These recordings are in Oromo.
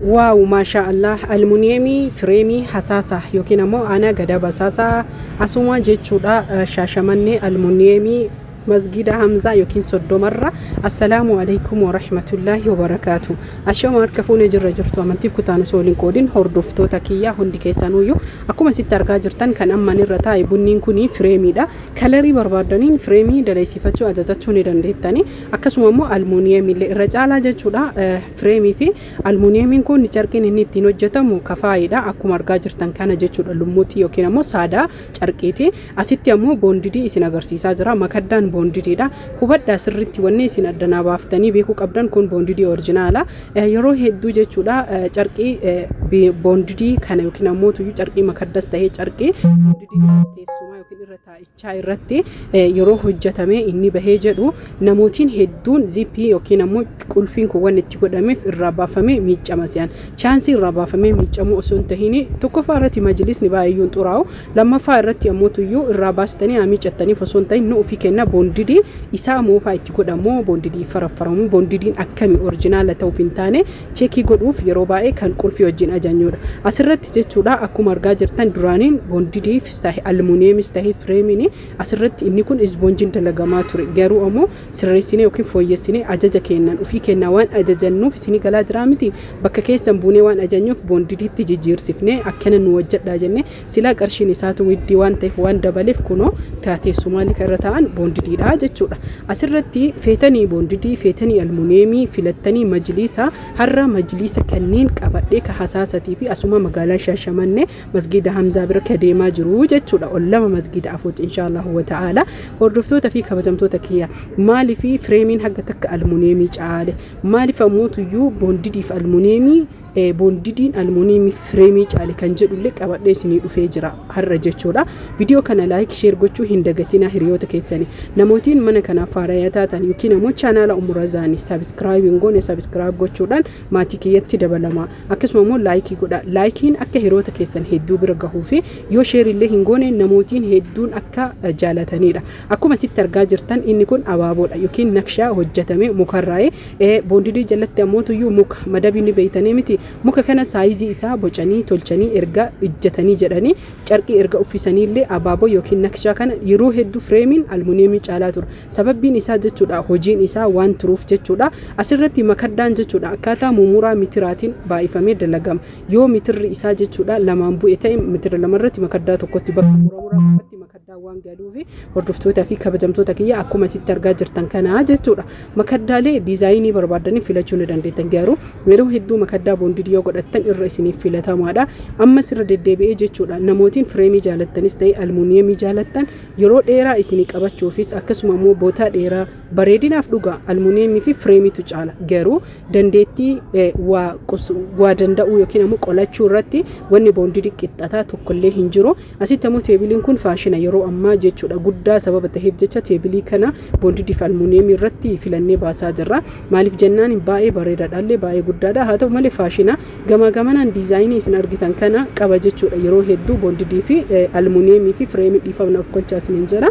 Waaw maashaa Allah almuniyeemii fireemii hasaasa yookiin ammoo aanaa gadaa basaasaa asuma jechuudha. Shaashamannee almuniyeemii masgida Hamzaa yookiin 30rra. Assalaamu alaikum warahmatullaahi wabarakaatu. Ashama, harka fuunee, jirra jirtu, amantiif kutaan osoo waliin qoodin hordoftoota kiyyaa hundi keessanuyyuu. Akkuma sitti argaa jirtan kan amman irra taa'e bunniin kun fireemiidha. Kalarii barbaadaniin fireemii daleessifachuu, ajajachuu ni dandeettani. Akkasuma immoo almuuniyeemillee irra caalaa jechuudha. Fireemii fi almuuniyeemiin kun carqiin inni ittiin hojjetamu kafaayiidha. Akkuma argaa jirtan kana jechuudha, lummuuxii yookiin ammoo saadaa carqiiti. Asitti ammoo bondedii isin agarsiisaa jira. Makaddaan bondediidha. Hubadhaa sirriitti, wanni isin addanaa baaftanii beekuu qabdan kun bondedii originala. Yeroo hedduu jechuudha, carqii bondedii kana yookiin ammoo tuyyuu carqii makaddas ta'ee carqii bondedii teessumaa yookiin irra taa'ichaa irratti yeroo hojjetame inni bahee jedhu namootiin hedduun zippii yookiin ammoo qulfiin kun wanni itti godhameef irraa baafamee miiccama se'an. Chaansii irraa baafamee miiccamuu osoo hin tahin, tokkoffaa irratti majlisni baay'eeyyuu hin xuraa'u, lammaffaa irratti ammoo tuyyuu irraa baastanii haa miiccattaniif osoo hin tahin nu ofii kenna bondedii isaa moofaa itti godhamoo bondedii faraffaramu, bondediin akkami originala ta'uuf hin taane check godhuuf yeroo baay'ee kan qulfii wajjin ajanyuudha. Asirratti jechuudha, akkuma argaa jirtan duraaniin bondediif tahe almuuniyeemis tahe fireemiin asirratti inni kun isboonjiin dalagamaa ture. Garuu ammoo sirreessinee yookiin fooyyessinee ajaja kennan ofii kennaa waan ajajannuuf isinii galaa jiraa miti, bakka keessan buunee waan ajanyuuf bondediitti jijjiirsifnee akkana nu hojjedhaa jennee silaa qarshiin isaatu widdii waan ta'eef waan dabaleef kunoo teessumaalli kan irra taa'an bondediidha jechuudha. Asirratti feetanii bondedii, feetanii almuuniyeemii filattanii majliisa har'a majliisa kanneen qabadhee ka hasaasatii fi asuma magaalaa Shaashamannee masgiida Hamzaa bira ka deemaa jiru jechuudha. Ollama masgiida afuuti inshaallahu wa ta'ala. Hordoftoota fi kabajamtoota kiyya, maaliif fireemiin haga takka almuuniyeemii caale, maaliif ammoo tuyyuu bondediif almuuniyeemii, bondediin almuuniyeemii fireemii caale kan jedhullee qabadhee isinii dhufee jira har'a jechuudha. Viidiyoo kana like, share gochuu hin dagatinaa hiriyoota keessanii. Namootiin mana kanaaf faarayaa taatan yookiin ammoo chaanaala Umurazaanii subscribe hin goone, subscribe gochuudhaan maatii kiyyatti dabalama. Akkasuma immoo like godha. Likeiin akka hiriyoota keessan hedduu bira gahuu fi yoo share illee hin goone namootiin hedduun akka jaalatanidha. Akkuma sitti argaa jirtan inni kun abaaboodha yookiin naqshaa hojjetame mukarraa'ee. Bondedii jalatti ammoo tuyyuu muka madabii ni beeytanii miti, muka kana saayizii isaa bocanii tolchanii erga ijjatanii jedhanii carqii erga uffisanii illee abaaboo yookiin naqshaa kana. Yeroo hedduu fireemiin almuuniyeemii caalaa tura. Sababbiin isaa jechuudha, hojiin isaa waan turuuf jechuudha. Asirratti makaddaan jechuudha, akkaataa mumuraa mitiraatiin baay'ifamee dalagama. Yoo mitirri isaa jechuudha lamaan bu'e ta'e, mitira lamarratti makaddaa tokkotti bakka muramuraa qofatti makaddaa waan galuufi. Hordoftootaa fi kabajamtoota kiyya, akkuma asitti argaa jirtan kana jechuudha. Makaddaalee diizaayinii barbaadanii filachuu ni dandeettan, garuu yeroo hedduu makaddaa bondedii yoo godhattan irra isiniif filatamaadha. Ammas irra deddeebi'ee jechuudha, namootiin fireemii jaalattanis ta'e almuuniyeemii jaalattan yeroo dheeraa isinii qabachuufis, akkasuma immoo bootaa dheeraa bareedinaaf dhugaa almuuniyeemii fi fireemiitu caala. Garuu dandeettii waa danda'uu yookiin ammoo qolachuu irratti wanni bondedii qixxataa tokkollee hin jiru. Asitti ammoo teebiliin kun faashina yeroo ammaa jechuudha, guddaa sababa ta'eef jecha teebilii kana bondedii fi almuuniyeemii irratti filannee baasaa jirra. Maaliif jennaan baay'ee bareedaadhaallee, baay'ee guddaadha. Haa ta'u malee faashina gamaa gamanaan diizaayinii isin argitan kana qaba jechuudha. Yeroo hedduu bondedii fi almuuniyeemii fi fireemii, dhiifamna, of kolchaa isiniin jedha.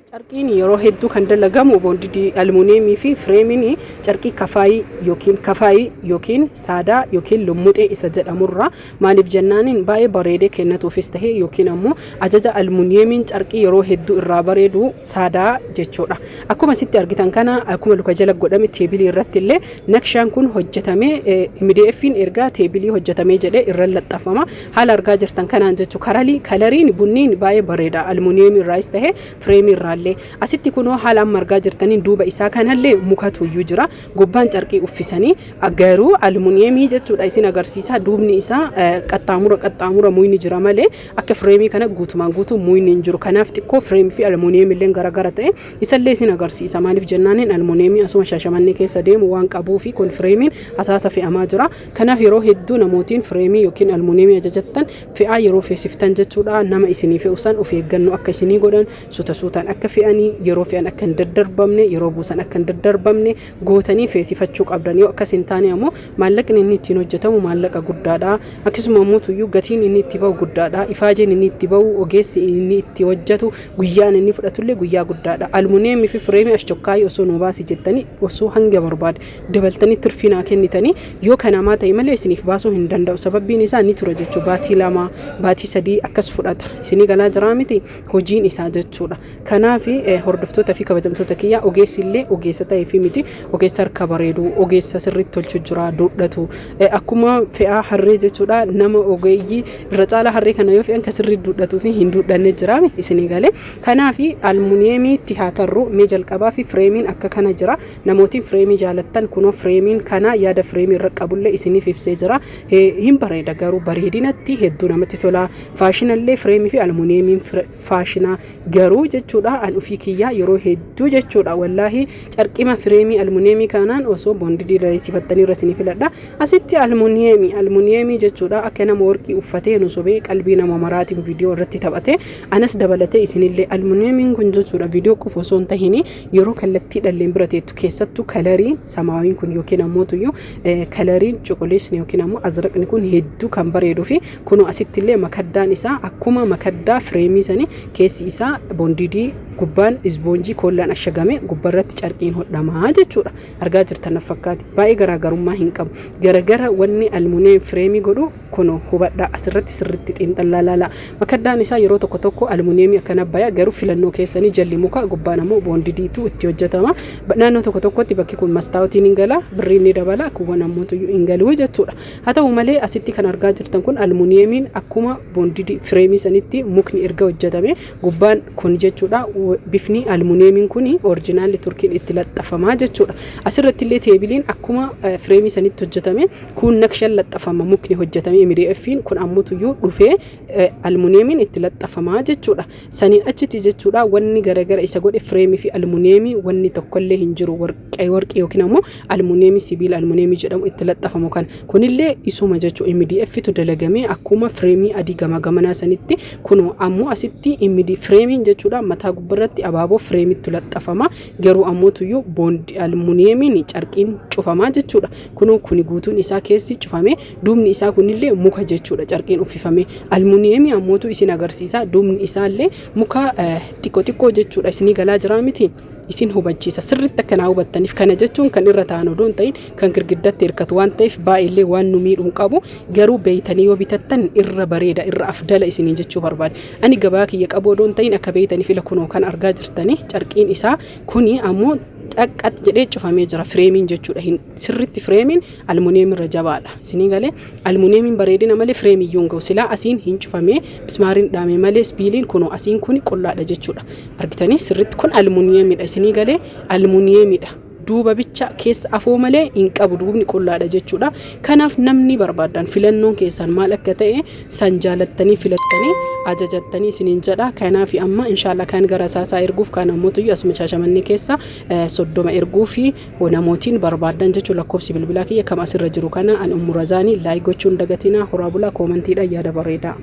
Carqiin yeroo hedduu kan dalagamu bondedii, almuuniyeemii fi fireemiin carqii kafaayii yookiin saadaa yookiin lummuxee isa jedhamurra. Maaliif jennaaniin baay'ee bareedee kennatuufis ta'e yookiin ammoo ajaja almuuniyeemiin carqii yeroo hedduu irraa bareedu saadaa jechuudha. Akkuma sitti argitan kana, akkuma luka jala godhame teebilii irratti illee naqshaan kun hojjetamee MDF'n ergaa teebilii hojjetamee jedhee irra laxxafama. Haala argaa jirtan kanaan jechuu karalii kalariin bunniin baay'ee bareeda almuuniyeemii irraayis ta'e fireemii irraallee. Asitti kunoo haala amma argaa jirtaniin duuba isaa kanallee mukatu iyyuu jira. Gubbaan carqii uffisanii, garuu almuuniyeemii jechuudha isin agarsiisa. Duubni isaa qaxxaamura qaxxaamura muyni jira malee akka fireemii kana guutumaan guutuu muyni hin jiru. Kanaaf xiqqoo fireemii fi almuuniyeemii illee garagara ta'e isallee isin agarsiisa. Maaliif jennaaniin almuuniyeemii asuma Shaashamannee keessa deemu waan qabuu fi kun fireemiin hasaasa fe'amaa jira. Kanaaf yeroo hedduu namootiin fireemii yookiin almuuniyeemii ajajattan fe'aa yeroo feesiftan jechuudha, nama isinii fe'u san of eeggannoo akka isinii godhan suta suta. Suutaan akka fe'anii, yeroo fe'an akka hin daddarbamne, yeroo buusan akka hin daddarbamne gootanii feesifachuu qabdan. Yoo akkas hin taane ammoo maallaqni inni ittiin hojjetamu maallaqa guddaadha. Akkasuma ammoo tuyyuu gatiin inni itti bahu guddaadha. Ifaajeen inni itti bahu, ogeessi inni itti hojjetu, guyyaan inni fudhatullee guyyaa guddaadha. Almuneemii fi fireemii ashchokkaayii osoo nuu baasi jettanii, osoo hanga barbaade dabaltanii tirfii naa kennitanii, yoo kanamaa ta'e malee isiniif baasuu hin danda'u. Sababbiin isaa ni tura jechuudha. Baatii 2, baatii 3 akkas fudhata. Isinii galaa jiraa miti hojiin isaa jechuudha. Kanaaf hordoftoota fi kabajamtoota kiyyaa, ogeessi illee ogeessa ta'ee fi miti, ogeessa harka bareedu, ogeessa sirriitti tolchu jira, duudhatu. Akkuma fe'aa harree jechuudha, nama ogeeyyii irra caalaa harree kana yoo fe'an ka sirriitti duudhatuu fi hin duudhanne jiraame isinii galee. Kanaaf almuniyeemiitti haa tarru mee jalqabaa fi fireemiin akka kana jira. Namootiin fireemii jaalattan, kunoo fireemiin kana yaada fireemii irra qabullee isiniif ibsee jira. Hin bareeda, garuu bareedinatti hedduu namatti tola. Faashinallee fireemii fi almuniyeemiin faashinaa garuu jechuudha. An ofii kiyyaa yeroo hedduu jechuudha, wallaahi, carqima fireemii almuniyeemii kanaan osoo bondidii daleessifattanii irra isinii filadha. Asitti almuniyeemii jechuudha, akka nama warqii uffatee nu sobee qalbii nama maraatiin viidiyoo irratti taphate, anas dabalatee isinillee. Almuniyeemiin kun jechuudha, viidiyoo qofa osoo hin tahini, yeroo kallattii dhalleen bira teettu, keessattuu kalariin samaawiin kun yookiin ammoo tuyyuu kalariin cuquliisni yookiin ammoo azraqni kun hedduu kan bareeduu fi kunoo asitti illee makaddaan isaa akkuma makaddaa fireemii sanii keessi isaa bondidii, gubbaan isboonjii koollaan ashagame, gubbarratti carqiin hodhamaa jechuudha. Argaa jirtan na fakkaati. Baay'ee garaagarummaa hin qabu. Garagara wanni almuneem fireemii godhu kunoo hubadhaa, asirratti sirriitti xiinxallaa laalaa. Makaddaan isaa yeroo tokko tokko almuneemii akkana baya, garuu filannoo keessanii, jalli muka, gubbaan ammoo boondidiitu itti hojjetama. Naannoo tokko tokkotti bakki kun mastaawotiin hin gala, birriin ni dabala, kuuwwan ammoo hin galuu jechuudha. Haa ta'u malee asitti kan argaa jirtan kun almuuniyeemiin akkuma boondidii fireemii sanitti mukni erga hojjetame gubbaan kun jechuudha, bifni almuuniyeemiin kun orijinaalli Turkiin itti laxxafamaa jechuudha. Asirratti illee teebiliin akkuma fireemii sanitti hojjetame kun naqshan laxxafama, mukni hojjetame MDF'n kun ammoo dhufee almuuniyeemiin itti laxxafamaa jechuudha. Saniin achitti jechuudha, wanni garagara isa godhe fireemii fi almuuniyeemii wanni tokkollee hin jiru, warqee warqii yookiin ammoo almuuniyeemii sibiila almuuniyeemii jedhamu itti laxxafamu kana. Kunillee isuma jechuudha, MDF tu dalagamee akkuma fireemii adii gama gamanaa sanitti. Kunoo ammoo asitti MD fireemiin jechuudha, mataa gubbarratti abaaboo fireemitti laxxafama, garuu ammoo tuyyuu boondi almuuniyeemiin carqiin cufamaa jechuudha. Kunoo kuni guutuun isaa keessi cufame, duubni isaa kunillee muka jechuudha, carqiin uffifame. Almuuniyeemii ammootu isin agarsiisa, duubni isaallee muka xiqqoo xiqqoo jechuudha. Isinii galaa jiraa miti? Isin hubachiisa sirriitti akka naa hubattaniif. Kana jechuun kan irra ta'an odoo hin ta'in kan girgiddatti hirkatu waan ta'eef baay'eellee waan nu miidhuu qabu, garuu beeytanii yoo bitattan irra bareeda, irra afdala isiniin jechuu barbaade. Ani gabaa kiyya qabu odoo hin ta'in akka beeytaniif. Ila kunoo kan argaa jirtanii carqiin isaa kuni ammoo xaqqat jedhee cufamee jira fireemiin jechuudha. Sirriitti fireemiin almuuniyeem irra jabaadha. Isinii galee? Almuuniyeemiin bareedina malee fireemii iyyuu hin ga'u. Silaa asiin hin cufamee mismaariin dhaame malee sibiiliin kunoo asiin kuni qullaadha jechuudha. Argitanii sirriitti, kun almuuniyeemidha. Isinii galee? Almuuniyeemidha. Duuba bicha keessa afoo malee hin qabu, duubni qullaadha jechuudha. Kanaaf namni barbaadan filannoon keessan maal akka ta'e san jaalattanii filattanii ajajattanii isiniin jedha. Kanaaf amma inshaallah kan gara saasaa erguuf, kan ammoo tuyyu asuma Shaashamannee keessa 30 erguu fi namootiin barbaadan jechuun lakkoofsi bilbilaa kiyya kam asirra jiru kana. An Ummu Razaanii. Like gochuun dagatinaa. Horaa bulaa, koomantiidhaan yaada bareedaa.